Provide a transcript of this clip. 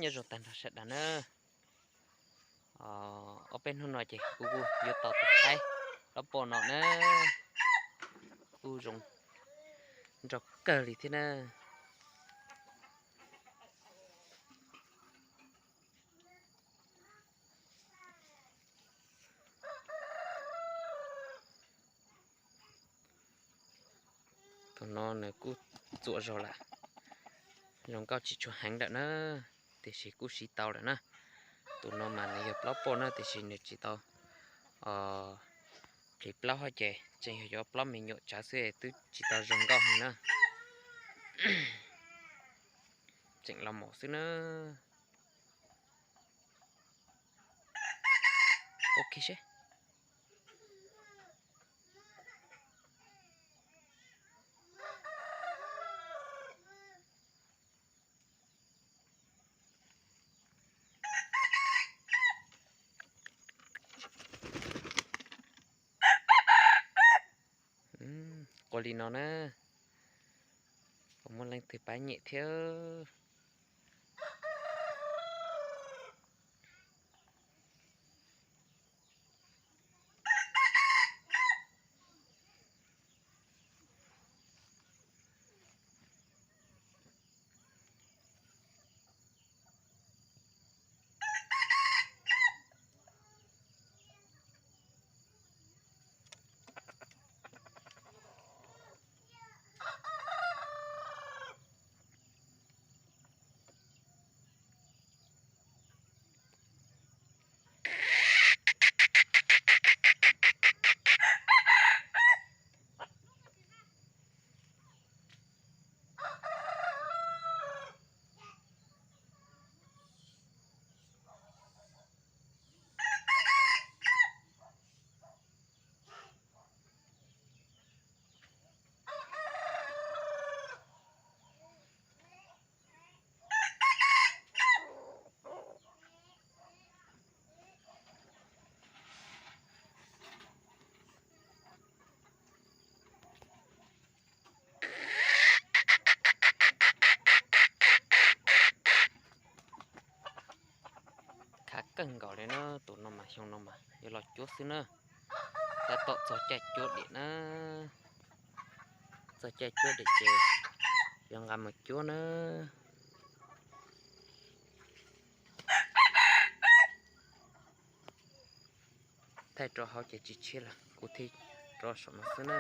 Nyob zoo tag nrho sawv daws na. Ob peb hnub no ces kuv kuj yuav tau tus qaib plaub poj no na, kuj zoo nraug kawg li thiab na. Tus no nws kuj txuam zog lawm, zoo nkauj tsis tshua heev lawm na, tiam sis kuj siv tau lawm na. Tus no mas nws yog plaub poj na, tiam sis nws tsis tau plis plaub hab ces tseem yog yuav plaub me nyuam tsawv xwb, twb tsis tau zoo nkauj heev na. Tseem los mos xwb na. Ok seb. Qua li no na, puas muaj leej twg pab nyem thiab? Khav kawg nkaus li na, tus no mas xyoo no mas yuav los cuab xwb na. Tab tom txog caij cuab diam na, txog caij cuab diam ces yuav nqa mus cuab na. Thaij rau hauv ces tsis tshiab lawm, kuv thiaj rau saum no xwb na.